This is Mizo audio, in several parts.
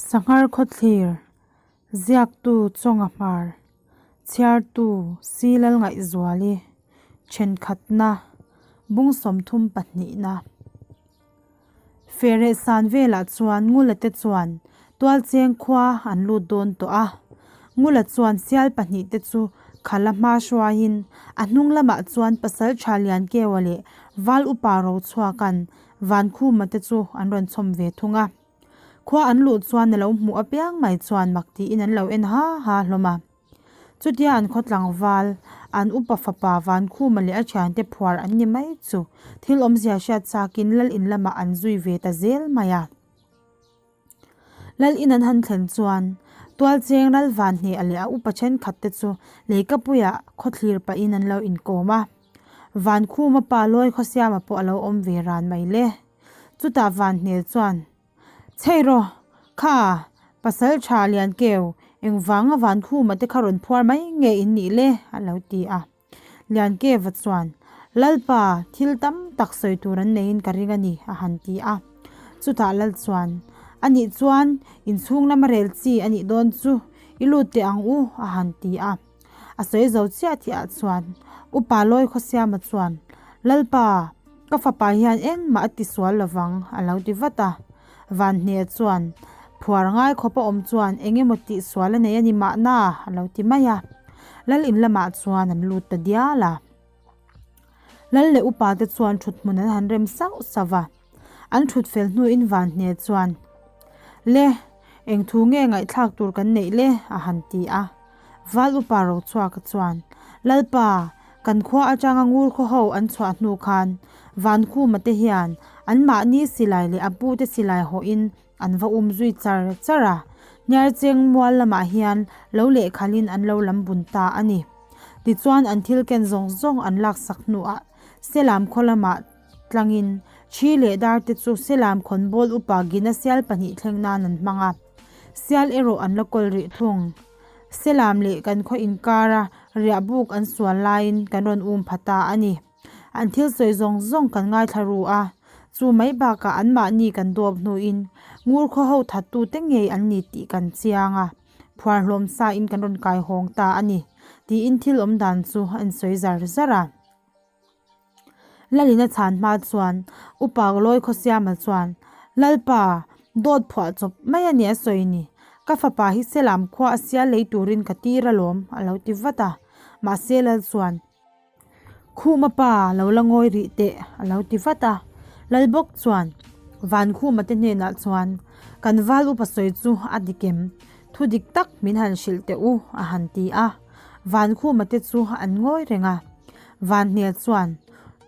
Sanghar Khawthlir, Ziaktu Chawnga Hmar, Chhiartu Silal Ngaihzuali, Thenkhatna, Bung 32na. Fereh san velah chuan Ngula te chuan Tualcheng khua an lut dawn tawh a. Ngula chuan sial pahnihte chu khala hma hruaiin a hnung lamah chuan pasal tha Liankeua leh Val upa Rochhuaka'n Vankhuma te chu an rawn chhawm ve thung a. Khua an luh chuan a lo hmuh apiang mai chuan mak tiin an lo en ha ha hlawm a. Chutia an khaw tlangval, an upa fapa Vankhuma leh a thiante phuar an ni mai chu thil awmzia hriat chakin lal in lamah an zui ve ta zel mai a. Lal in an han thlen chuan Tualcheng ral Vanhne leh a upa thenkhat te chu leikapuiah khawthlir pahin an lo inkawm a. Vankhuma pa lawi khawsiama pawh a lo awm ve ran mai le. Chutah Vanhne chuan, Chhei rawh, kha pasal tha lian keu, engvanga Vankhuma te kha rawn phuar mai nge in nih le? a lo ti a. Liankeva chuan, Lalpa, thil tam tak sawi tur an neiin ka ring a ni, a han ti a. Chutah Lal chuan, A nih chuan, inchhung lama rel chi a nih dawn chu, i lut teh ang u, a han ti a. A sawi zo chiah tihah chuan, Upa Lawi Khawsiama chuan, Lalpa, ka fapa hian engmah a ti sual lovang, a lo ti vat a. Vanhne chuan, Phuar ngai khawp a awm chuan eng emaw tih sual a nei a ni mahna, a lo ti mai a. Lal in lamah chuan an lut ta dial a. Lal leh upa te chuan thut hmun an han rem sauh sauh a. An thut fel hnuin Vanhne chuan, Le, eng thu nge ngaihthlak tur kan neih le? a han ti a. Val upa Rochhuaka chuan, Lalpa, kan khua atanga ngur khaw ho an chhuah hnu khan Vankhuma te hian anmahni silai leh a pute silai hawhin an va um zui char char a, Hniarcheng mual lamah hian lo lehkhalin an lo lam bun ta a ni. Tichuan an thil ken zawng zawng an laksak hnuah Selam khaw lamah tlangin Thi leh dar te chu Selam khawnbawl upa Gina sial pahnih thleng nan an hmang a, sial erawh an la kawl rih thung. Selam leh kan khaw inkara riahbuk an sual laiin kan rawn um pha ta a ni. An thil sawi zawng zawng kan ngaithla ru a, chu mai bakah anmahni kan dawp hnuin ngur khaw ho thattute ngei an ni tih kan chiang a, phuar hlawm sa in kan rawn kai hawng ta a ni, tiin thil awm dan chu a insawi zar zar a. Lalina chhan hma chuan Upa Lawi Khawsiama chuan, Lalpa, dawt phuah chawp mai a ni a sawi ni, ka fapa hi Selam khua a sial lei turin ka tir alawm, a lo ti vat a. Mahse Lal chuan, Khuma pa lo la ngawi rih teh, a lo ti vat a. Lal bawk chuan Vankhuma te hnenah chuan, Kan val upa sawi chu a dik em? Thu dik tak min han hrilh teh u, a han ti a. Vankhuma te chu an ngawi reng a. Vanhne chuan,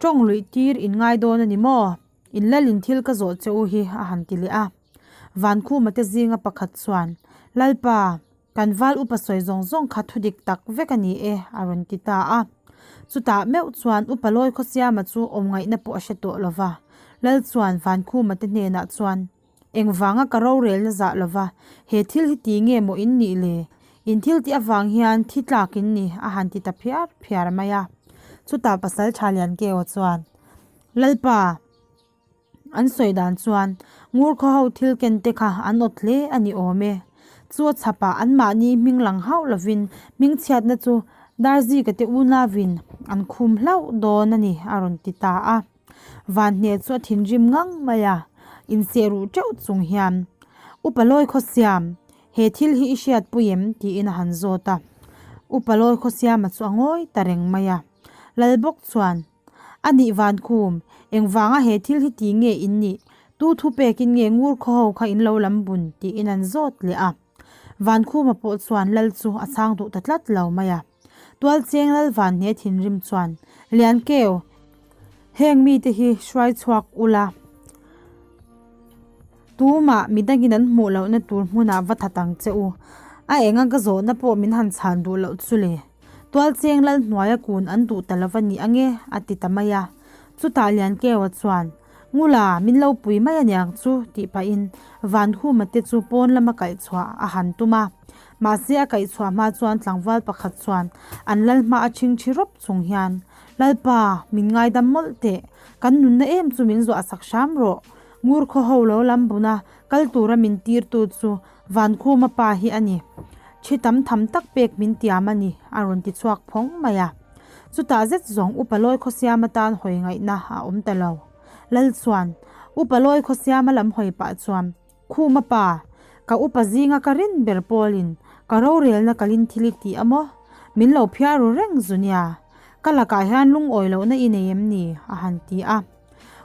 Tawng luih tir in ngai dawn a ni maw? In lalin thil ka zawh che u hi, a han ti leh a. Vankhuma te zinga pakhat chuan, Lalpa, Kan val upa sawi zawng zawng kha thu dik tak vek a ni e, a rawn ti ta a. Chutah meuh chuan Upa Lawi Khawsiama chu awm ngaihna pawh a hre tawh lo va. Lal chuan Vankhuma te hnenah chuan, Engvanga ka rorelna zah lo va, he thil hi ti nge maw in nih le? In thil tih avang hian thi tlak in ni, a han ti ta phiar phiar mai a. Chutah Pasaltha Liankeo chuan, Lalpa, An sawi dan chuan ngur khaw ho thil ken te kha an awt hle a ni awm e. Chu a chhapah anmahni hming lang hauh lovin hmingchhiatna chu Darzika te unavin an khum hlauh dawn a ni a rawn ti ta a. Vanhne chu a thinrim ngang mai a, inseh ruh teuh chung hian, Upa Lawi Khawsiam, he thil hi i hriatpui em? tiin a han zawt a. Upa Lawi Khawsiama chu a ngawi ta reng mai a. Lal bawk chuan, A nih Vankhum, engvanga he thil hi ti nge in nih? Tu thu pekin nge ngur khaw ho kha in lo lam bun? tiin an zawt leh a. Vankhuma pawh chuan lal chu a chhang duh ta tlat lo mai a. Tualcheng lal Vanhne thinrim chuan, Liankeu, heng mite hi hruai chhuak ula, tumah midangin an hmuh lohna tur hmunah va that ang che u. A enga ka zawhna pawh min han chhan duh loh chu le. Tualcheng lal hnuaia kun an duh ta lova ni ange, a ti ta mai a. Chutah Liankeua chuan, Ngula, min lo pui mai aniang chu, tih pahin Vanhuma te chu pawn lama kaih chhuah a han tum a. Mahse a kaih chhuah hma chuan tlangval pakhat chuan an lal hma a chhingchhi rawp chung hian, Lalpa, min ngaidam mawlh teh, kan nunna em chu min zuah sak hram rawh. Ngur khaw ho lo lam buna kal tura min tirtu chu. Vankhuma pa hi a ni. Thi tam tham tak pek min tiam a ni, a rawn ti chhuak phawng mai a. Chutah zet zawng Upa Lawi Khawsiama tan hawi ngaihna a awm ta lo. Lal chuan, Upa Lawi Khawsiama lam hawi pah chuan, Khuma pa, ka upa zinga ka rin ber pawlin ka rorelna kalin thil i ti a maw? Min lo phiar ru reng zu nia. Ka lakah hian lungawi lohna i nei em ni? a han ti a.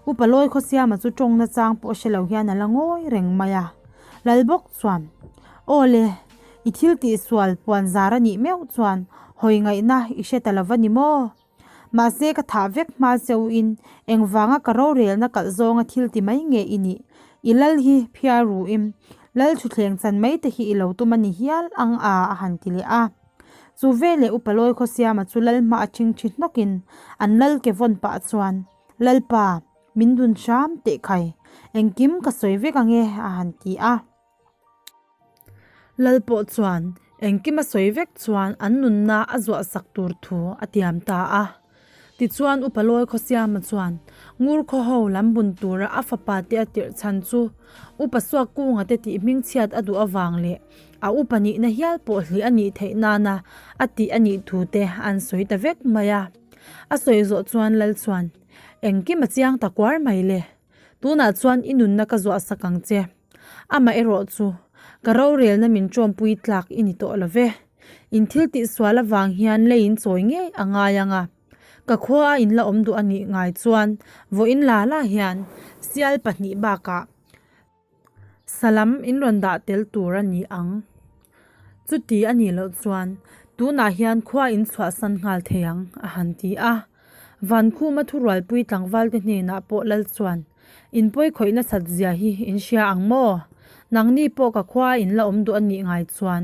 Upa Lawi Khawsiama chu tawngna chang pawh hre lo hian a la ngawi reng mai a. Lal bawk chuan, Aw le, i thil tihsual puan zar a nih meuh chuan hawi ngaihna i hre ta lo va ni maw? Mahse ka thah vek hma cheu in engvanga ka rorelna kalh zawnga thil ti mai nge i nih? I lal hi phiar ru im, lal thutthleng chan mai te hi i lo tum a ni hial ang a a han ti leh a. Chu veleh Upa Lawi Khawsiama chu lal hma a ṭhing ṭhi hnawkin an lal ke vawn pah chuan, Lalpa, min dun hram teh khai, engkim ka sawi vek ang e a han ti a. Lal pawh chuan engkim a sawi vek chuan an nunna a zuah sak tur thu a tiam ta a. Tichuan Upa Lawi Khawsiama chuan Ngur khaw ho lam bun tura a fapa te a tirh chhan chu Upa Suak Kunga te tih hmingchhiat a duh avang leh a upa nihna hial pawh hlih a nih theih nana a tih a nih thu te an sawi ta vek mai a. A sawi zawh chuan Lal chuan engkim a chiang ta kuar mai le. Tunah chuan i nunna ka zuah sak ang che. Amah erawh chu ka rorelna min ṭawmpui tlak i ni tawh lo ve. In thil tih sual avang hian lei in chawi ngei a ngai ang a, ka khua a in la awm duh a nih ngai chuan vawiin la la hian sial pahnih bakah salam in rawn dah tel tur a ni ang. Chuti a nih loh chuan tunah hian khua in chhuahsan nghal thei ang a han ti a. Vankhuma thurualpui tlangvalte hnenah pawh lal chuan, In pawi khawih nasat zia hi in hria ang maw? Nangni pawh ka khua in la awm duh a nih ngai chuan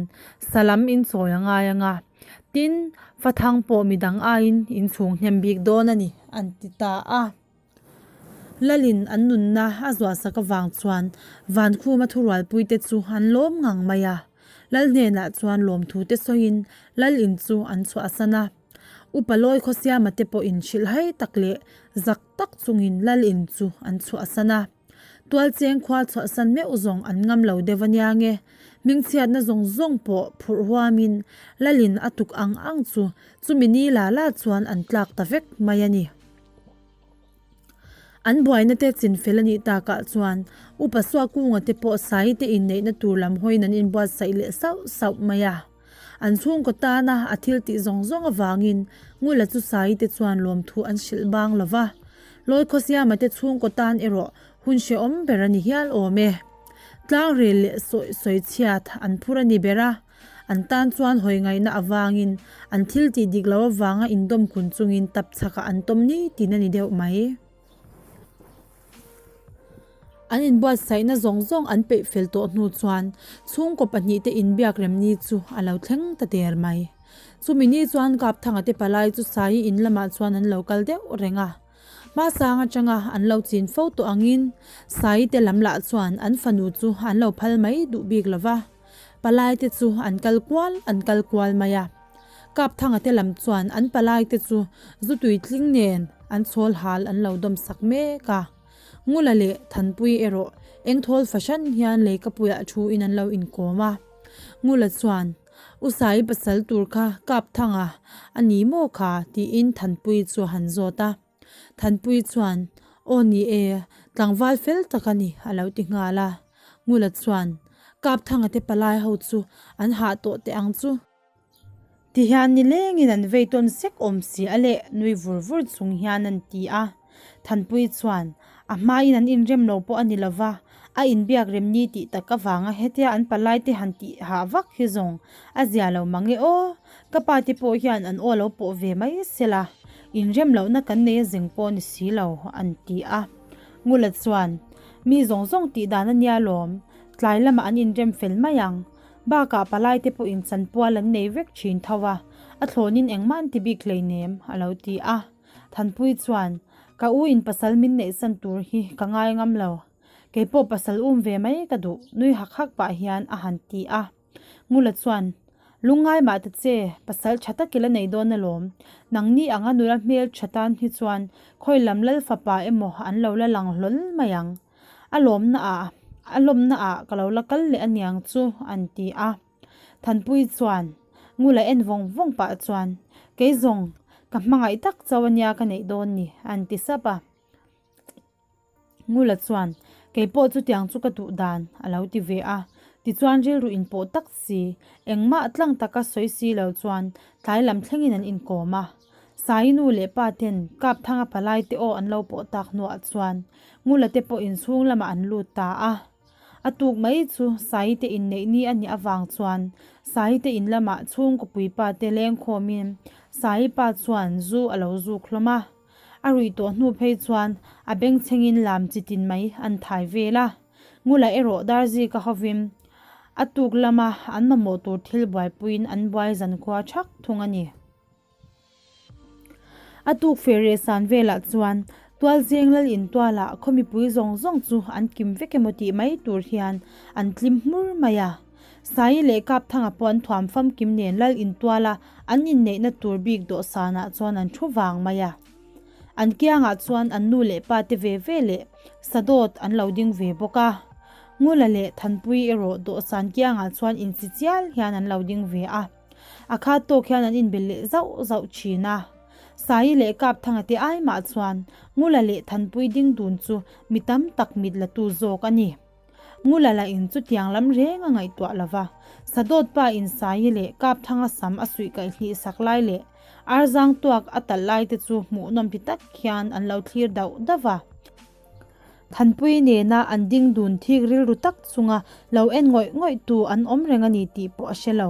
salam in chawi a ngai ang a, tin, fathang pawh midang aiin in chhung hnem bik dawn a ni, an ti ta a. Lalin an nunna a zuahsak avang chuan Vankhuma thurualpuite chu an lawm ngang mai a. Lal hnenah chuan lawmthute sawiin Lal in chu an chhuahsan a. Upa Lawi Khawsiama te pawhin hrilhhai tak leh zak tak chungin Lal in chu an chhuahsan a. Tualcheng khua chhuahsan meuh zawng an ngam lo deuh a nia nge. Hmingchhiatna zawng zawng pawh phurh huamin Lal in a tuk ang ang chu chumi ni la la chuan an tlak ta vek mai a ni. An buaina te chinfel a nih takah chuan Upa Suakunga te pawh Sai te inneihna tur lam hawiin an inbuatsaih leh sauh sauh mai a. An chhungkaw tana a thil tih zawng zawng avangin Ngula chu Sai te chuan lawmthu an hrilh bang lo va. Lawi Khawsiama te chhungkaw tan erawh hun hrehawm ber a ni hial awm e. Tlangrel leh sawi sawi chhiat an phur a ni ber a, an tan chuan hawi ngaihna avangin an thil tih dik lo avanga indawm kun chungin tap chhakah an tawm ni tin a ni deuh mai. An inbuatsaihna zawng zawng an peih fel tawh hnu chuan chhungkaw pahnihte inbiak rem ni chu a lo thleng ta der mai. Chumi ni chuan Kapthanga te palai chu Saii in lamah chuan an lo kal deuh reng a. Hmasang atanga an lo chin fo tawh angin Saii te lam lah chuan an fanu chu an lo phal mai duh bik lo va. Palai te chu an kal kual an kal kual mai a. Kapthanga te lam chuan an palai te chu zu tuitling nen an chhawl hal an lo dawm sak mek a. Ngula leh Thanpui erawh engthawl fahran hian leikapuiah thu in an lo inkawm a. Ngula chuan, U Sai pasal tur kha Kapthanga a ni maw kha? tiin Thanpui chu a han zawt a. Thanpui chuan, Aw ni e, tlangval fel tak a ni, a lo ti nghal a. Ngula chuan, Kapthanga te palai ho chu an hah tawh teh ang chu. Tihian nilengin an vei tawn sek awm si a leh nui vur vur chung hian an ti a. Thanpui chuan, A hmain an inrem lo pawh a ni lova, a inbiak rem ni tih tak avanga hetia an palai te han tih hah vak hi zawng a zia lo mang e aw, ka pa te pawh hian an aw lo pawh ve mai sela, inrem lohna kan nei a zeng pawh ni si lo, an ti a. Ngula chuan, Mi zawng zawng tih dan a nia lawm, tlai lamah an inrem fel mai ang. Bakah palai te pawhin chanpual an nei vek thin tho a, a thlawnin engmah an ti bik hleinem, a lo ti a. Thanpui chuan, Ka u in pasal min neihsan tur hi ka ngai ngam lo. Kei pawh pasal um ve mai ka duh, nui hak hak pah hian a han ti a. Ngula chuan, Lungngai mah ta che, pasal tha tak i la nei dawn alawm. Nangni anga nula hmel tha tan hi chuan khawi lam lal fapa emaw an lo la lang hlawl mai ang. A lawmna ah. A lawmna ah ka lo la kal leh aniang chu an ti a. Thanpuii chuan Ngula en vawng vawng pah chuan, Kei zawng, ka hmangaih tak chauh ania ka neih dawn ni, an ti sap a. Ngula chuan, Kei pawh chutiang chu ka duh dan, a lo ti ve a. Tichuan rilru inpawh tak si, engmah tlang taka sawi si lo chuan tlai lam thlengin an inkawm a. Sai nu leh pa ten Kapthanga palai te aw an lo pawh tak hnuah chuan Ngula te pawh inchhung lamah an lut ta a. A tuk mai chu Sai te inneih ni a nih avang chuan Sai te in lamah chhungkaw puipa te lengkhawmin Sai pa chuan zu a lo zuk hlawm a. A ruih tawh hnu phei chuan a bengchhengin lam chi tin mai an thai vel a. Ngula erawh Darzika hovin a tuk lama an mamawh tur thil buaipuiin an buai zankhua thak thung a ni. A tuk feh reh san velah chuan Tualzeng lal intualah khaw mipui zawng zawng chu an kim vek emaw tih mai tur hian an tlim hmur mai a. Saii leh Kapthanga pawh an thuam famkim nen lal intuala an inneihna tur bik dawhsanah chuan an thu vang mai a. An kiangah chuan an nu leh pa te ve ve leh Sadawt an lo ding ve bawk a. Ngula leh Thanpui erawh dawhsan kiangah chuan inchi chial hian an lo ding ve a. A khat tawk hian an inbel leh zauh zauh thin a. Saii leh Kapthanga te ai mah chuan Ngula leh Thanpui ding dun chu mi tam tak mit la tu zawk a ni. Ngula lah in chutiang lam reng a ngaihtuah lo va, Sadawt pa in Saii leh Kapthanga sam a suih kaih hlih sak lai leh Arzang tuak a talh lai te chu hmuhnawm ti tak hian an lo thlir dauh dauh va. Thanpui nena an ding dun thik rilru tak chunga lo en ngawih ngawih tu an awm reng a ni tih pawh a hre lo.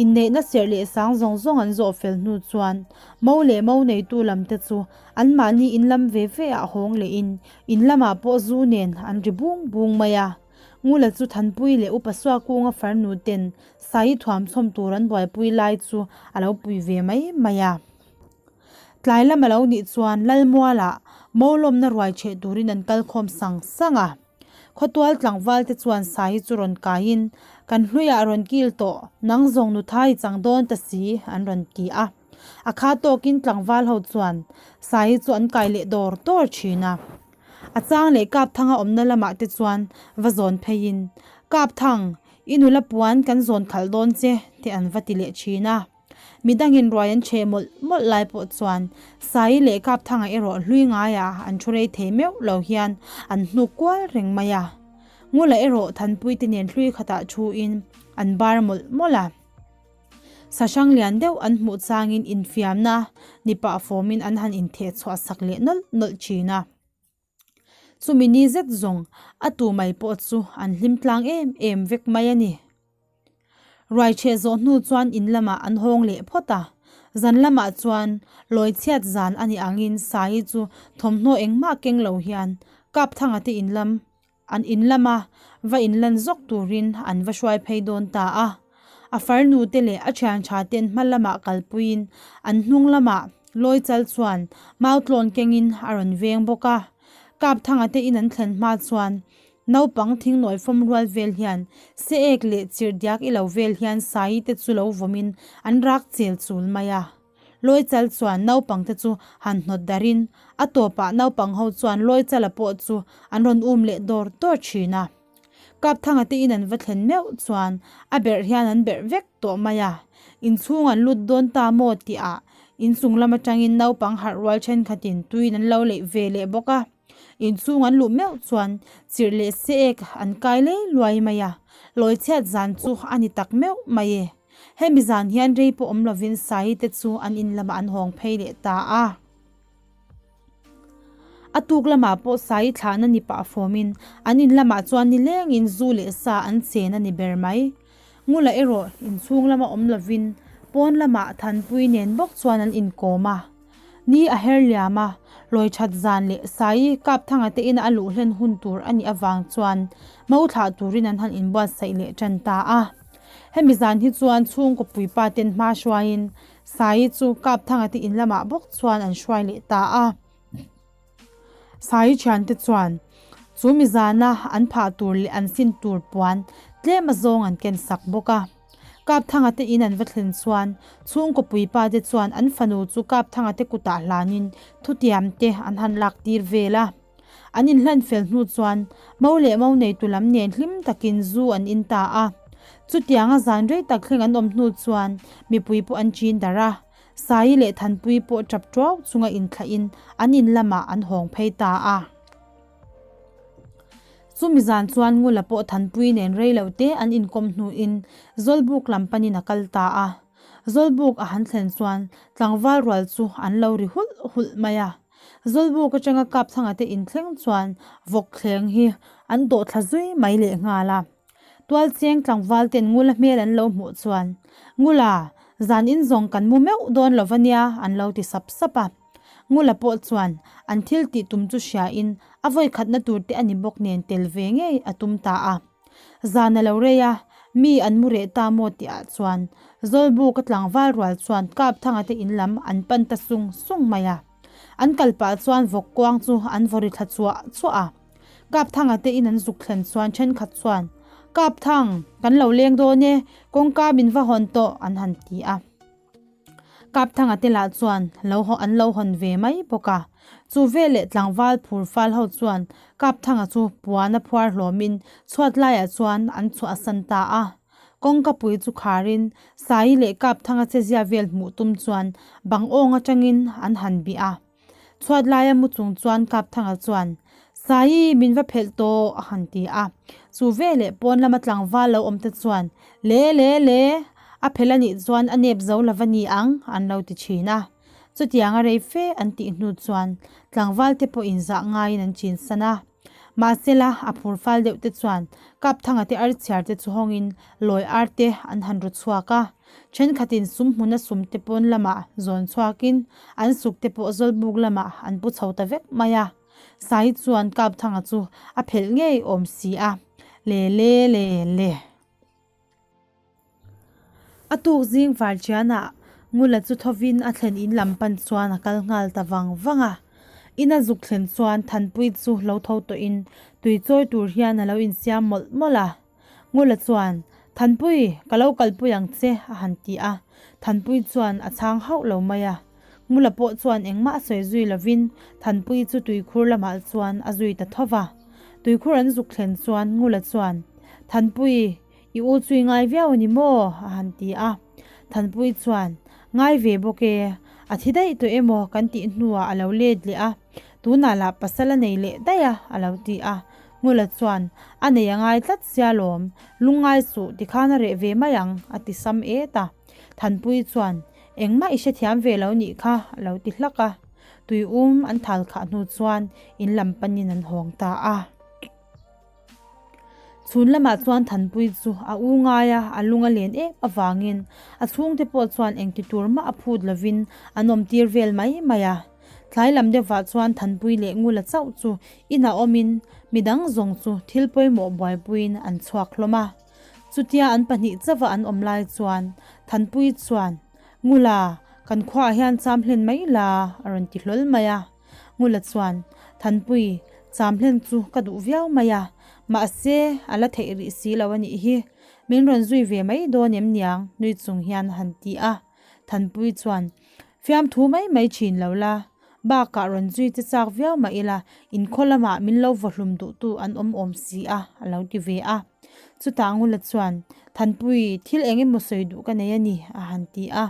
Inneihna serh leh sang zawng zawng an zawh fel hnu chuan mo leh mo neitu lam te chu anmahni in lam ve ve ah hawng leh in in lamah pawh zu nen an ri bung bung mai a. Ngula chu Thanpui leh Upa Suakunga farnu ten Sai thuam chhawm tur an buaipui lai chu a lo pui ve mai mai a. Tlai lam a lo nih chuan Lalmualah Molawmna ruai chheh turin an kal khawm sang sang a. Khawtual tlangval te chuan Sai chu rawn kaiin, Kan hluiah rawn kil tawh, nang zawng nutha i chang dawn ta si, an rawn ti a. A kha tawkin tlangval ho chuan Sai chu an kai leh dawr dawr thin a. A chang leh Kapthanga awmna lamah te chuan va zawn pheiin, Kapthang, i nula puan kan zawn khalh dawn che, te an va ti leh thin a. Midangin ruai an cheh mawlh mawlh lai pawh chuan Saii leh Kapthanga erawh hlui ngaiah an thu rei thei meuh lo hian an hnuk kual reng mai a. Ngula erawh Thanpui te nen hlui khatah thuin an bar mawlh mawlh a. Sahrang lian deuh an hmuh changin infiamna ni pah fawmin an han intheh chhuah sak leh nawlh nawlh thin a. Chumi ni zet zawng a tu mai pawh chu an hlim tlang em em vek mai a ni. Ruai chheh zawh hnu chuan in lamah an hawng leh phawt a, zan lamah chuan lawi chhiat zan a nih angin Saii chu thawmhnaw engmah keng lo hian Kapthanga te in lam An in lama va inlan zawk turin an va hruai phei dawn ta a. A farnu te leh a thian tha ten hma lamah kalpuiin an hnung lamah Lawichal chuan mautlawn kengin a rawn veng bawk a. Kapthanga te in an thlen hma chuan naupang thingnawi fawm rual vel hian se ek leh chirh diak i lo vel hian Saii te chu lo vawmin an rak chel chul mai a. Lawichal chuan naupangte chu han hnawt darin a tawpah naupang ho chuan Lawichala pawh chu an rawn um leh dawr dawr thin a. Kapthanga te in an va thlen meuh chuan a berh hian an berh vek tawh mai a, inchhung an lut dawn ta maw tihah inchung lam atangin naupang harh rual thenkhatin tuiin an lo leih ve leh bawk a. Inchhung an luh meuh chuan chirh leh se ek an kai lei luai mai a, lawichhiat zan chu a ni tak meuh mai e. Hemi zan hian rei pawh awm lovin Saii te chu an in lamah an hawng phei leh ta a. A tuk lamah pawh Saii thlahna ni pah fawmin an in lamah chuan nilengin zu leh sa an chen a ni ber mai. Ngula erawh inchhung lama awm lovin pawn lamah Thanpui nen bawk chuan an inkawm a. Ni a her liam a, lawi that zan leh Saii Kapthanga te ina a luh hlen hun tur a nih avang chuan mo thlah turin an han inbuatsaih leh tan ta a. Hemi zan hi chuan chhungkaw puipa ten hma hruaiin Saii chu Kapthanga te in lamah bawk chuan an hruai leh ta a. Saii thiante chuan chu mi zana an phah tur leh an sin tur puan tlem azawng an ken sak bawk a. Kapthanga te in an va thlen chuan chhungkaw puipa te chuan an fanu chu Kapthanga te kutah hlanin thutiam te an han lak tir vel a. An inhlan fel hnu chuan mo leh mo neitu lam nen hlim takin zu an in ta a. Chutianga zan rei tak thleng an awm hnu chuan mipui pawh an chin darh a. Saii leh Thanpuii pawh tap tuau chunga inthlahin an in lamah an hawng phei ta a. Chumi zan chuan Ngula pawh Thanpuii nen rei lo te an inkawm hnuin Zawlbuk lam panin a kal ta a. Zawlbuk a han thlen chuan tlangval rual chu an lo ri hulh hulh mai a. Zawlbuk atanga Kapthanga te inthleng chuan vawkthleng hi an dawh thla zui mai lehnghal a. Tualcheng tlangval ten Ngula hmel an lo hmuh chuan, Ngula, zan in zawng kan mu meuh dawn lo va nia, an lo ti sap sap a. Ngula pawh chuan an thil tih tum chu hriain a vawi khatna tur te a ni bawk nen tel ve ngei a tum ta a. Zan a lo rei a, mi an mu reh ta maw tihah chuan Zawlbuka tlangval rual chuan Kapthanga te in lam an pan ta sung sung mai a. An kal pah chuan vawk kuang chu an vaw ri thla chuah chuah a. Kapthanga te in an zuk thlen chuan thenkhat chuan, Kapthang, kan lo leng dawn e, kawngka min va hawn tawh an han ti a. Kapthanga te lah chuan lo an lo hawn ve mai bawk a. Chu veleh tlangval phur fal ho chuan Kapthanga chu puan a phuar hlawmin chhuat laiah chuan an chhuah san ta a. Kawngka pui chu kharin Saii leh Kapthanga che zia vel hmuh tum chuan bang awng atangin an han bih a. Chhuat laia mu chung chuan Kapthanga chuan, Saii, min va phelh tawh, a han ti a. Chu veleh pawn lama tlangval lo awm te chuan, Le le le, a phelh a nih chuan a nep zo lo va ni ang, an lo ti thin a. Chutianga rei fe an tih hnu chuan tlangval te pawh inzah ngaiin an chin san a. Mahsela, a phur fal deuh te chuan Kapthanga te archhiar te chu hawngin lawi ar te an han ru chhuak a. Thenkhatin sum hmuna sum te pawn lamah zawn chhuakin an suk te pawh Zawlbuk lamah an pu chho ta vek mai a. Sai chuan Kapthanga chu a phelh ngei awm si a, Le le le le. A tuk zing varchianah Ngula chu thovin a thlen in lam pan chuan a kal nghal ta vang vang a. Ina zuk thlen chuan Thanpui chu lo tho tawhin tui chawi tur hian a lo insiam mawlh mawlh a. Ngula chuan, Thanpui, ka lo kalpui ang che, a han ti a. Thanpui chuan a chhang hauh lo mai a. Ngula pawh chuan engmah a sawi zui lovin Thanpui chu tuikhur lamah chuan a zui ta tho va. Tuikhur an zuk thlen chuan Ngula chuan, Thanpui, I u chu i ngai viau a ni maw? a han ti a. Thanpui chuan, Ngai ve bawk e, a thi daih tawh emaw kan tih hnuah a lo let leh a, tunah lah pasal a nei leh daih a, a lo ti a. Ngula chuan, A nei a ngai tlat sia lawm, lungngai suh tikhan a reh ve mai ang, a ti sam et a. Thanpui chuan, Engmah i hrethiam ve lo nih kha, a lo ti hlak a. Tui um an thal khah hnu chuan in lam panin an hawng ta a. Chhun lamah chuan Thanpui chu a u ngai a, a lung a len em avangin a chhungte pawh chuan engti tur mah a phut lovin an awm tir vel mai mai a. Tlai lam deuhvah chuan Thanpui leh Ngula chauh chu inah awmin midang zawng chu thil pawimawh buaipuiin an chhuak hlawm a. Chutia an pahnih chauha an awm lai chuan Thanpui chuan, Ngula, kan khuaah hian cham hlen mai la, a rawn ti hlawl mai a. Ngula chuan, Thanpui, cham hlen chu ka duh viau mai a, mahse a la theih rih si lo a nih hi. Min rawn zui ve mai dawn em niang? nui chung hian a han ti a. Thanpui chuan, Fiamthu mai mai thin lo la, bakah rawn zui che chak viau mah ila, inkhaw lamah min lo vawhlum duhtu an awm awm si a, a lo ti ve a. Chutah Ngula chuan, Thanpui, thil eng emaw sawi duh ka nei a ni, a han ti a.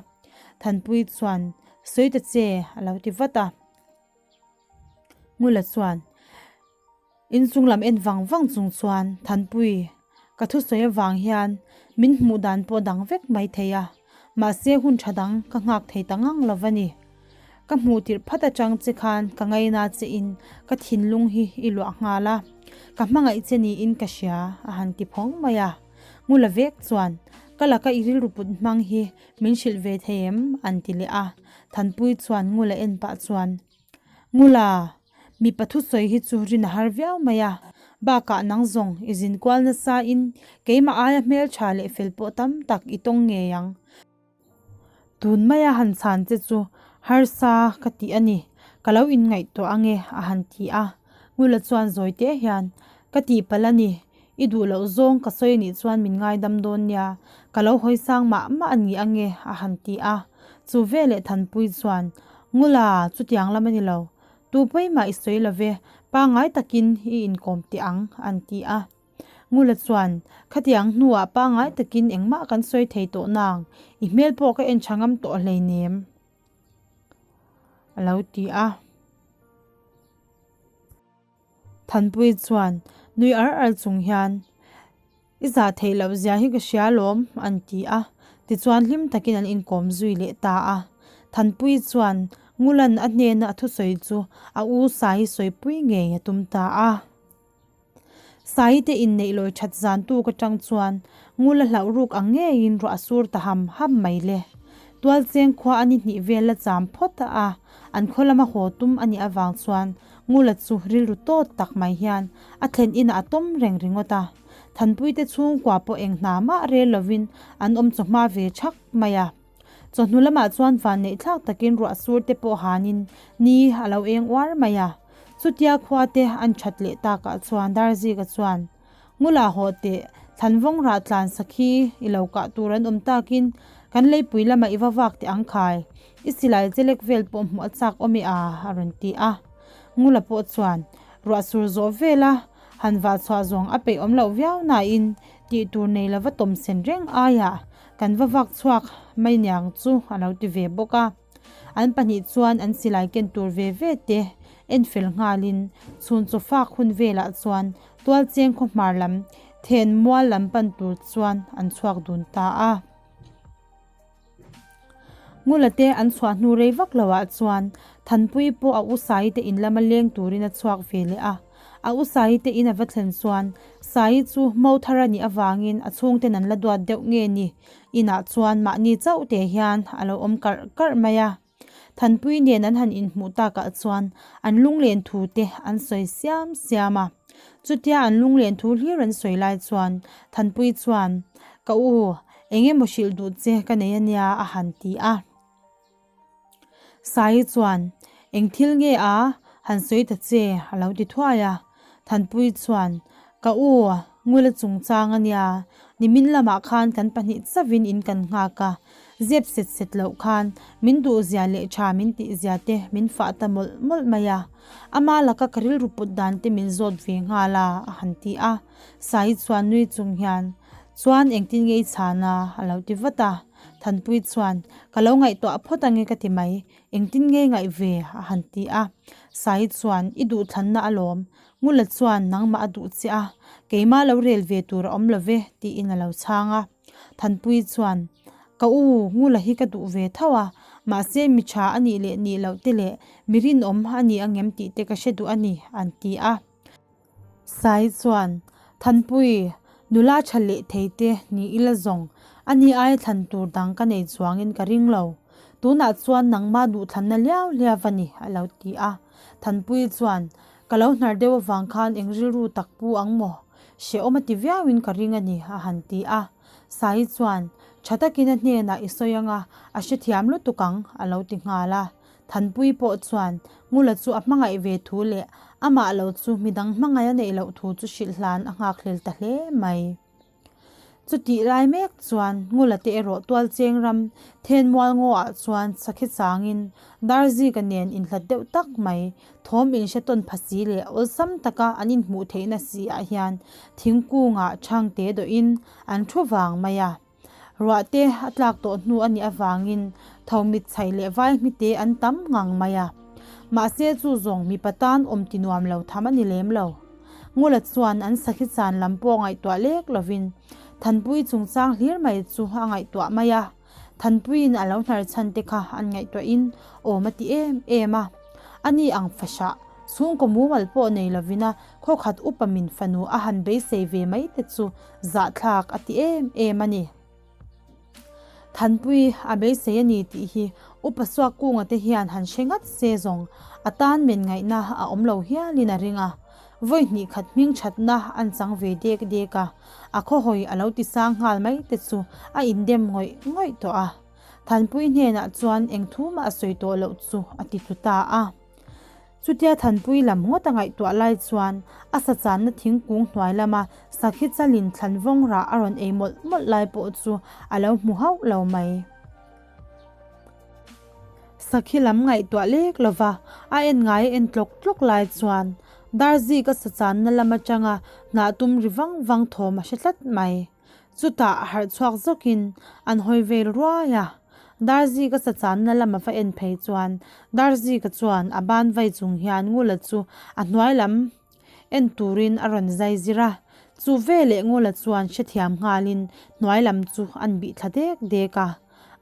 Thanpui chuan, Sawi ta che, a lo ti vat a. Ngula chuan, Inchung lam en vang vang chung chuan, Thanpui, ka thusawi avang hian min hmuh dan pawh dang vek mai thei a, mahse hun tha dang ka nghak thei ta ngang lo va ni. Ka hmuh tirh phat atang che khan ka ngaina che in ka thinlung hi i luah nghal a, ka hmangaih che niin ka hria, a han ti phawng mai a. Ngula vek chuan, Ka laka i rilru put hmang hi Min hrilh ve thei em? an ti leh a. Thanpui chuan Ngula en pah chuan, Ngula, mipa thusawi hi chu rin a har viau mai a. Bakah nang zawng i zin kual nasa in keimah aia hmeltha leh fel pawh tam tak i tawng ngei ang. Tun maia han chhan che chu harsa ka ti a ni, ka lo inngaihtuah ange a han ti a. Ngula chuan zawi te hian, Ka tihpalh a ni, I duh loh zawng ka sawi anih chuan min ngaidam dawn nia, ka lo hawi sang mah mah a ni ange a han ti a. Chu veleh Thanpui chuan, Ngula, chutiang lam a ni lo. Tu pawi mah i sawi lo ve, Pangngai takin i inkawm teh ang, an ti a. Ngula chuan, Khatiang hnuah pangngai takin engmah kan sawi thei tawh nang, i hmel pawh ka en tha ngam tawh hleinem, a lo ti a. Thanpui chuan nui ar ar chung hian, I zah theih loh zia hi ka hria alawm, an ti a. Tichuan hlim takin an inkawm zui leh ta a. Thanpui chuan Ngulan a hnena a thusawi chu a u Sai sawipui ngei a tum ta a. Sai te inneih lawi that zan tuk atang chuan Ngula hlauh ruk ang ngeiin ruah a sur ta ham ham mai le. Tualcheng khua a ni hnih vel la cham phawt a, an khaw lama haw tum a nih avang chuan Ngula chu rilru tawt tak mai hian a thlen inah a tawm reng ringawt a. Thanpuite chhungkua pawh eng hna mah rel lovin an awm chawhma ve thak mai a. Chawhnu lamah chuan vanneih thlak takin ruah sur te pawh hanin ni a lo eng uar mai a. Chutia khua te an that leh takah chuan Darzika chuan, Ngula haw teh, Thlanvawng rah tlan sakhi i lo kah tur an awm takin kan leipui lamah i va vak teh ang khai, i silai chelek vel pawh hmuh a chak awm i a, a rawn ti a. Ngula pawh chuan, Ruah sur zawh vela han vah chhuah zawng a peih awm loh viau nain tih tur nei lova tawm sen reng aiah kan va vak chhuak mai niang chu a lo ti ve bawk a. An pahnih chuan an silai ken tur ve ve te en fel nghalin chhun chaw fak hun velah chuan Tualcheng khaw hmar lam then mual lam pan tur chuan an chhuak dun ta a. Ngula te an chhuah hnu rei vak lo ah chuan Thanpui pawh a u Saii te in lama leng turin a chhuak ve leh a. A u Saii te in a va thlen chuan Saii chu mo thar a nih avangin a chhungten an la duat deuh nge ni inah chuan mahni chauh te hian a lo awm karh karh mai a. Thanpui nen an han inhmuh takah chuan an lunglen thu te an sawi siam siam a. Chutia an lunglen thu hlir an sawi lai chuan Thanpui chuan, Ka u, eng emaw hrilh duh che ka nei ania a han ti a. Saii chuan, Eng thil nge a? Han sawi ta che a lo ti thuai a. Thanpui chuan, Ka u, Ngula chungchang ania, nimin lamah khan kan pahnih chavin in kan nghak a, zep set set loh khan min duhzia leh tha min tihzia te min fah ta mawlh mawlh mai a, ama laka ka rilru put dan te min zawt ve nghal a, a han ti a. Saii chuan nui chung hian, Chuan engtin nge i chhan a? a lo ti vat a. Thanpui chuan, Ka lo ngaihtuah phawt ange ka ti mai, engtin nge i ngaih ve? a han ti a. Saii chuan, I duhthlanna alawm, Ngula chuan nangmah a duh che a, keimah lo rel ve tur a awm lo ve, tiin a lo chhang a. Thanpui chuan, Ka u, Ngula hi ka duh ve tho a, mahse mi tha a nih leh nih loh te leh mi rinawm a ni angem tih te ka hre duh a ni, an ti a. Sai chuan, Thanpui, nula tha leh thei te ni ila zawng, a ni aia thlan tur dang ka nei chuangin ka ring lo. Tunah chuan nangmah duhthlanna liau liau a ni, a lo ti a. Thanpui chuan, Ka lo hnar deuh avang khan eng rilru tak pu ang maw? Hrehawm a ti viauin ka ring a ni, a han ti a. Saii chuan, Tha takin a hnenah i sawi anga, a hrethiam lutuk ang, a lo ti nghal a. Thanpui pawh chuan, Ngula chu a hmangaih ve thu leh amah lo chu midang hmangaih a neih loh thu chu hrilh hlan a nghakhlel ta hle mai. Chutih lai mek chuan Ngula te erawh Tualcheng ram Thenmual ngaw ah chuan sakhi changin Darzika nen inhlat deuh tak mai thawm inhre tawn pha si leh awlsam taka an inhmuh theihna si ah hian thingkungah chhangte dawhin an thu vang mai a. Ruah te a tlak tawh hnu a nih avangin tho mit chhaih leh vai hmite an tam ngang mai a. Mahse chu zawng mipa tan awm ti nuam lo tham a ni lem lo. Ngula chuan an sakhi chan lam pawh ngaihtuah lek lovin Thanpui chungchang hlir mai chu a ngaihtuah mai a. Thanpuiin a lo hnar chhan te kha an ngaihtuahin awm a ti em em a. Ani ang fahrah, chhungkaw mumal pawh nei lovina khawkhat upa min fanu a han beisei ve mai te chu zahthlak a ti em em a ni. Thanpui a beisei a ni tih hi Upa Suakkunga te hian han hre ngat se zawng a tan men ngaihna a awm lo hialin a ring a. Vawi hnih khat hming thatna an chang ve dek dek a, a khawhawi a lo ti sang nghal mai te chu a indem ngawih ngawih tawh a. Thanpui hnenah chuan eng thu mah a sawi tawh loh chu a ti tlu ta a. Chutia Thanpui lam ngawt a ngaihtuah lai chuan a sa channa thingkung hnuai lama sakhi chalin thlan vawng rah a rawn ei mawlh mawlh lai pawh chu a lo hmu hauh lo mai. Sakhi lam ngaihtuah lek lova a en ngai en tlawk tlawk lai chuan. Darzika sa channa lam atanga hnah tum ri vang vang thawm a hre tlat mai. Chutah a harh chhuak zawkin an hawi vel ruai a. Darzika sa channa lam a va en phei chuan Darzika chuan a ban vai chung hian Ngula chu a hnuai lam en turin a rawn zai zir a. Chu veleh Ngula chuan hrethiam nghalin hnuai lam chu an bih thla dek dek a.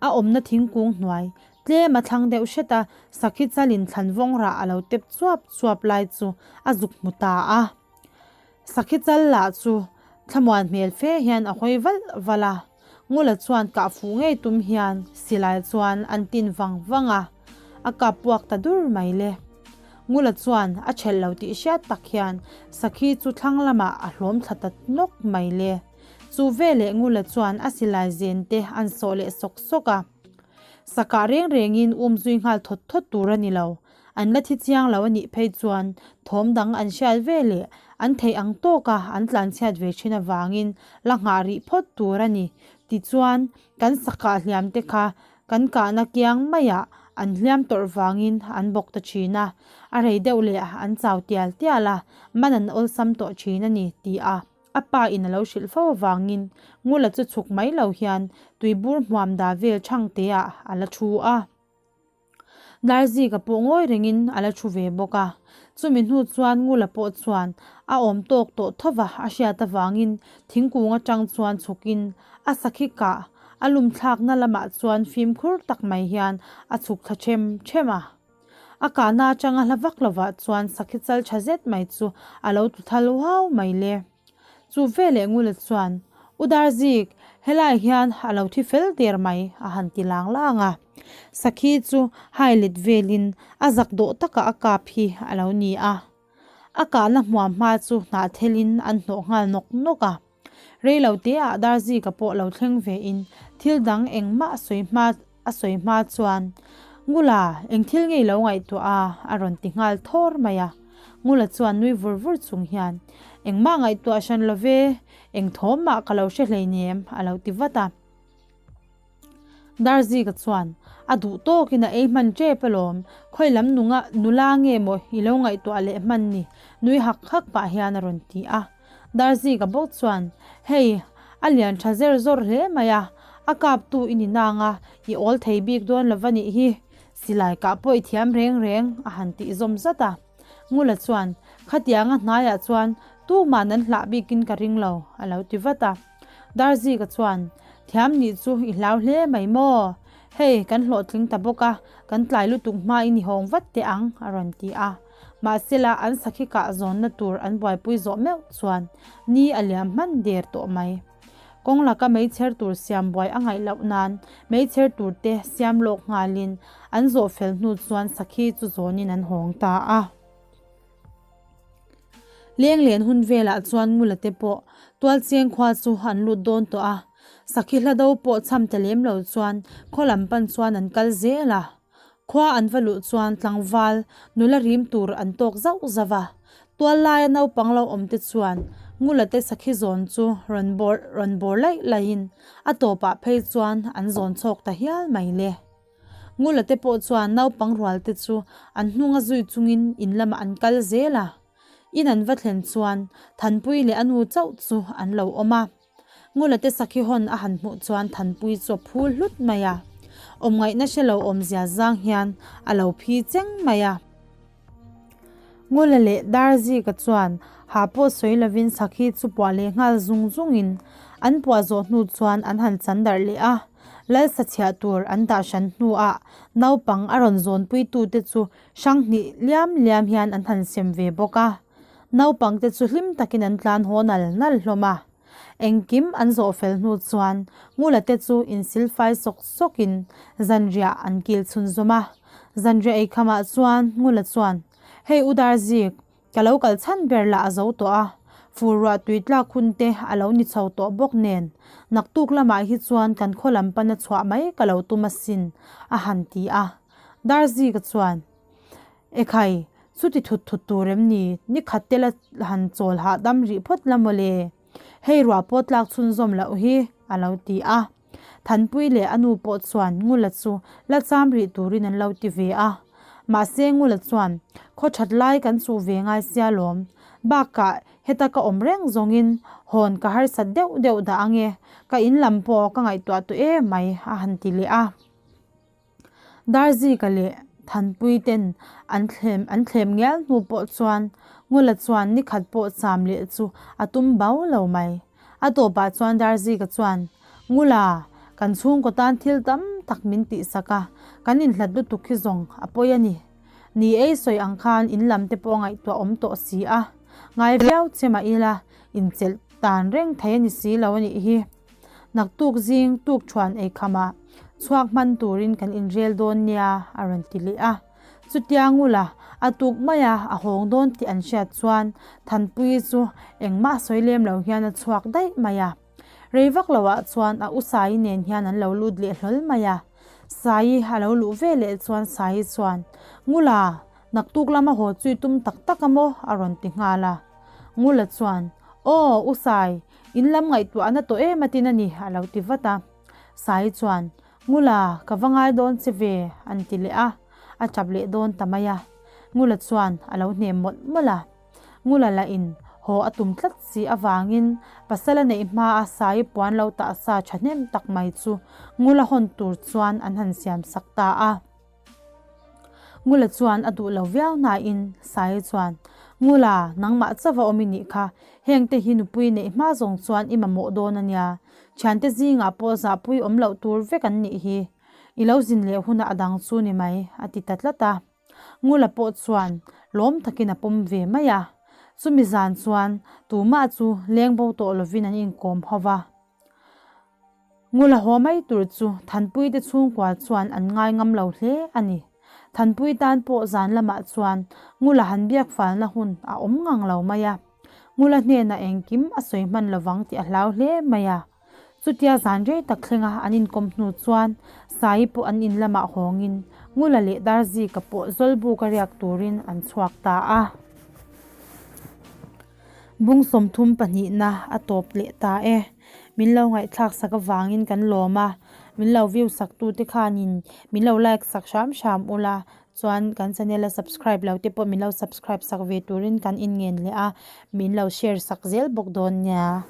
A awmna thingkung hnuai Tlem a thlang deuh hret a, sakhi chalin thlan vawng rah a lo tep chuap chuap lai chu a zuk hmu ta a. Sakhi chal lah chu thlamuan hmel fe hian a hawi valh valh a, Ngula chuan kah fuh ngei tum hian silai chuan an tin vang vang a, a kap puak ta dur mai le. Ngula chuan a ṭhelh lo tih hriat tak hian sakhi chu thlang lamah a hlawm thla ta nawk mai le. Chu veleh Ngula chuan a silai zen te an sawh leh sawk sawk a. Sakah reng rengin um zui nghal thawt thawt tur a ni lo. An la thi chiang lo a nih phei chuan thawm dang an hriat ve leh an theih ang tawka an tlanchhiat ve thin avangin la nghah rih phawt tur a ni. Tichuan, kan sakah hliam te kha kan kahna kiang maiah an hliam tawrh vangin an bawk ta thin a, a rei deuh leh an chau tial tial a, man an awlsam tawh thin a ni, ti a. A pa in a lo hrilh fo avangin Ngula chu chhuk mai lo hian tuibur hmuam da vel chhangte ah a la thu a. Darzika pawh ngawi rengin a la thu ve bawk a. Chumi hnu chuan Ngula pawh chuan a awm tawk tawh thova a hriat avangin thingkung atang chuan chhukin a sakhi kah a lum thlakna lamah chuan fimkhur tak mai hian a chhuk thla them them a. A kahna atanga hla vak lovah chuan sakhi chal tha zet mai chu a lo tlu thal uau mai le. Chu veleh Ngula chuan, U Darzik, helai hian a lo thi fel der mai, a han ti lang lang a. Sakhi chu hai let velin a zak dawh taka a kap hi a lo ni a. A kahna hmuam hma chu hnah thelin an hnawh nghal nawk nawk a. Reilo teah Darzika pawh lo thleng vein thil dang engmah a sawi hma a sawi hma chuan, Ngula, eng thil nge i lo ngaihtuah a? a rawn ti nghal thawr mai a. Ngula chuan nui vur vur chung hian, Engmah ngaihtuah hran lo ve, eng thawm mah ka lo hre hleinem, a lo ti vat a. Darzika chuan, A duh tawkin a ei hman tep alawm, khawi lam nunga nula nge maw i lo ngaihtuah leh hman ni? nui hak hak pah hian a rawn ti a. Darzika bawk chuan, Hei, a lian tha zer zawr hle mai a, a kaptu i ni nang a, i awl thei bik dawn lo va nih hi, silai kah pawh i thiam reng reng, a han tih zawm zat a. Ngula chuan, Khatianga hnaiah chuan tuman an hlah bikin ka ring lo, a lo ti vat a. Darzika chuan, Thiam nih chu i hlau hle mai maw? Hei, kan hlawhtling ta bawk a, kan tlai lutuk hmain i hawng vat teh ang, a rawn ti a. Mahsela, an sakhi kah zawnna tur an buaipui zawh meuh chuan ni a liam hman der tawh mai. Kawng laka meichher tur siam buai a ngaih loh nan meichher tur te siam lawk nghalin an zawh fel hnu chuan sakhi chu zawnin an hawng ta a. Lenglen hun velah chuan Ngula te pawh Tualcheng khua chu an lut dawn tawh a, sakhi hla do pawh cham ta lem lo chuan khaw lam pan chuan an kal zel a. Khua an va luh chuan tlangval nula rim tur an tawk zauh zauh a, tual laia naupang lo awm te chuan Ngula te sakhi zawn chu rawn bawr rawn bawr laih laihin a tawpah phei chuan an zawn chhawk ta hial mai le. Ngula te pawh chuan naupang rual te chu an hnunga zui chungin in lamah an kal zel a, in an va thlen chuan Thanpui leh a nu chauh chu an lo awm a. Ngula te sakhi hawn a han hmuh chuan Thanpui chu a phul hlut mai a, awmngaihna hre lo awmzia zang hian a lo phi cheng mai a. Ngula leh Darzika chuan ha pawh sawi lovin sakhi chu puah leh nghal zung zungin an puah zawh hnu chuan an han chan darh leh a, lal sachhiah tur an dah hran hnuah naupang a rawn zawnpuitute chu hrang hnih liam liam hian an han sem ve bawk a. Naupangte chu hlim takin an tlan haw nal nal hlawm a. Engkim an zawh fel hnu chuan Ngula te chu insilfai sawk sawkin zanriah an kil chhunzawm a. Zanriah eikhamah chuan Ngula chuan, Hei U Darzik, ka lo kal chhan ber lah a zo tawh a, fur ruah tui tlak hun te a lo ni chho tawh bawk nen, naktuk lamah hi chuan kan khaw lam pana chhuah mai ka lo tum asin, a han ti a. Darzika chuan, Ekhai, chuti thut thut tur em ni? Ni khat te la han chawl hahdam rih phawt la maw le? Hei ruah pawh tlak chhunzawm loh hi, a lo ti a. Thanpui leh a nu pawh chuan Ngula chu la cham rih turin an lo ti ve a. Mahse Ngula chuan, Khaw that lai kan chuh ve ngai sia lawm. Bakah heta ka awm reng zawngin hawn ka harsat deuh deuh dah ange, ka in lam pawh ka ngaihtuah tawh em mai a han ti leh a. Darzika leh Thanpui ten an thlem an thlem ngial hnu pawh chuan Ngula chuan nikhat pawh cham leh chu a tum bau lo mai. A tawpah chuan Darzika chuan, Ngula, kan chhungkaw tan thil tam tak min tihsak a, kan inhlat lutuk hi zawng a pawi a ni. Ni ei sawi ang khan in lam te pawh ngaihtuah awm tawh si a, ngai viau che mah ila inchelh tan reng thei a ni si lo a nih hi. Naktuk zing tuk thuan ei khamah chhuak hman turin kan inrel dawn nia a rawn ti leh a. Chutia Ngula a tuk maia a hawng dawn tih an hriat chuan Thanpuii chu engmah sawi lem lo hian a chhuak daih mai a. Rei vak loah chuan a u Saii nen hian an lo lut leh hlawl mai a. Saii a lo luh ve leh chuan Saii chuan, Ngula, naktuk lama haw chu i tum tak tak a maw? a rawn ti nghal a. Ngula chuan, Aw, u Sai, in lam ngaihtuahna tawh em atin a ni, a lo ti vat a. Saii chuan, Ngula, ka va ngai dawn che ve, an ti leh a. A tap leh dawn ta mai a. Ngula chuan a lo hnem mawlh mawlh a. Ngula lah in haw a tum tlat si avangin pasal a neih hma a sai puan lo tah sa thahnem tak mai chu Ngula hawn tur chuan an han siam sak ta a. Ngula chuan a duh lo viau hnain Sai chuan, Ngula, nangmah chauh a awm i nih kha, hengte hi nupui neih hma zawng chuan i mamawh dawn a nia, thiante zingah pawh zahpui awm loh tur vek an nih hi, i lo zin leh hunah a dang chu ni mai, a ti ta tlat a. Ngula pawh chuan lawm takin a pawm ve mai a. Chumi zan chuan tumah chu leng bo tawh lovin an inkawm ho va. Ngula haw mai tur chu Thanpuite chhungkua chuan an ngai ngam lo hle a ni. Thanpui tan pawh zan lamah chuan Ngula han biak falna hun a awm ngang lo mai a. Ngula hnenah engkim a sawi hman lovang tih a hlau hle mai a. Chutia zan rei tak thlenga an inkawm hnu chuan Sai pawh an in lamah hawngin Ngula leh Darzika pawh Zawlbuka riak turin an chhuak ta a. Bung 30 pahnihna a tawp leh ta e. Min lo ngaihthlak sak avangin kan lawm a, min lo view sak tute khanin min lo like sak hram hram ula, chuan kan channel a subscribe lo te pawh min lo subscribe sak ve turin kan inngen leh a, min lo share sak zel bawk dawn nia.